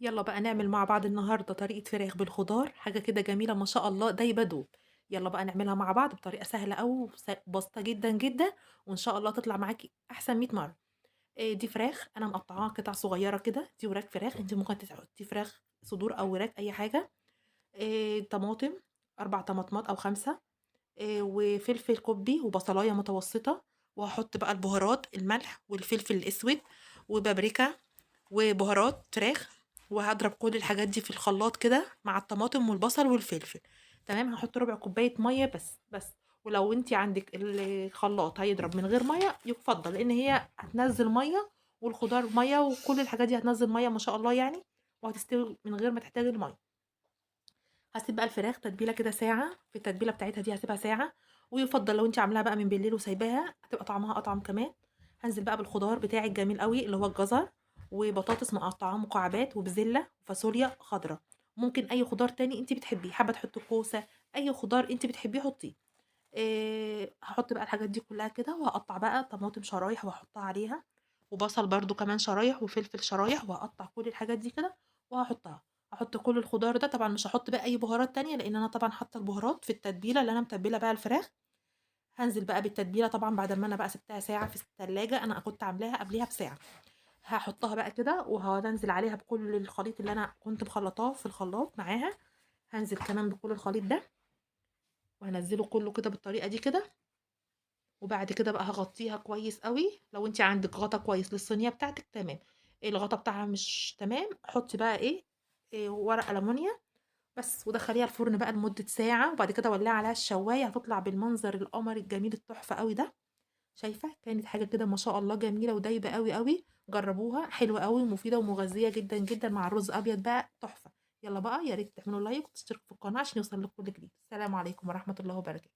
يلا بقى نعمل مع بعض النهارده طريقة فراخ بالخضار، حاجة كده جميلة ما شاء الله دايبة دوب. يلا بقى نعملها مع بعض بطريقة سهلة أوي بسيطة جدًا، جدًا، وإن شاء الله تطلع معاكِ أحسن 100 مرة. دي فراخ أنا مقطعاها قطع صغيرة كده، دي وراك فراخ، أنتِ ممكن تحطي فراخ صدور أو وراك أي حاجة. طماطم 4 طماطمات أو 5، وفلفل كوبي وبصلاية متوسطة، وهاحط بقى البهارات، الملح والفلفل الأسود وبابريكا وبهارات فراخ، وهضرب كل الحاجات دي في الخلاط كده مع الطماطم والبصل والفلفل. تمام. هحط ربع كوباية مية بس، ولو انتي عندك الخلاط هيضرب من غير مية يفضل، لان هي هتنزل مية والخضار مية وكل الحاجات دي هتنزل مية ما شاء الله يعني، وهتستوي من غير ما تحتاجي المية. هسيب بقى الفراخ تتبيله كده ساعة، في التتبيله بتاعتها دي هسيبها ساعة، ويفضل لو انتي عاملاها بقى من بالليل وسايباها هتبقى طعمها اطعم كمان. هنزل بقى بالخضار بتاعي الجميل قوي اللي هو الجزر وبطاطس مقطعاه مكعبات وبزله وفاصوليا خضراء، ممكن اي خضار تاني انتي بتحبيه، حابة تحطي كوسة، اي خضار انتي بتحبيه حطيه. هحط بقى الحاجات دي كلها كده، وهقطع بقى طماطم شرايح وهحطها عليها، وبصل برده كمان شرايح وفلفل شرايح، وهقطع كل الحاجات دي كده وهحطها. هحط كل الخضار ده، طبعا مش هحط بقى اي بهارات تانية لان انا طبعا حاطه البهارات في التتبيله اللي انا متبله بقى الفراخ. هنزل بقى بالتتبيله طبعا بعد ما انا بقى سبتها ساعة في التلاجة، انا كنت عاملاها قبليها بساعة. هحطها بقى كده وهنزل عليها بكل الخليط اللي انا كنت مخلطاه في الخلاط معاها. هنزل كمان بكل الخليط ده وهنزله كله كده بالطريقة دي كده. وبعد كده بقى هغطيها كويس قوي. لو انت عندك غطا كويس للصينيه بتاعتك تمام، الغطا بتاعها مش تمام حطي بقى ايه ورق ألمونيا بس، ودخليها الفرن بقى لمدة ساعة، وبعد كده ولعي عليها الشوايه، هتطلع بالمنظر القمر الجميل التحفة قوي ده. شايفه كانت حاجة كده ما شاء الله جميلة ودايبه قوي قوي، جربوها حلوة قوي ومفيدة ومغذيه جدا جدا مع الرز ابيض بقى تحفة. يلا بقى يا ريت تعملوا لايك وتشتركوا في القناة عشان يوصل لكم كل جديد. السلام عليكم ورحمة الله وبركاته.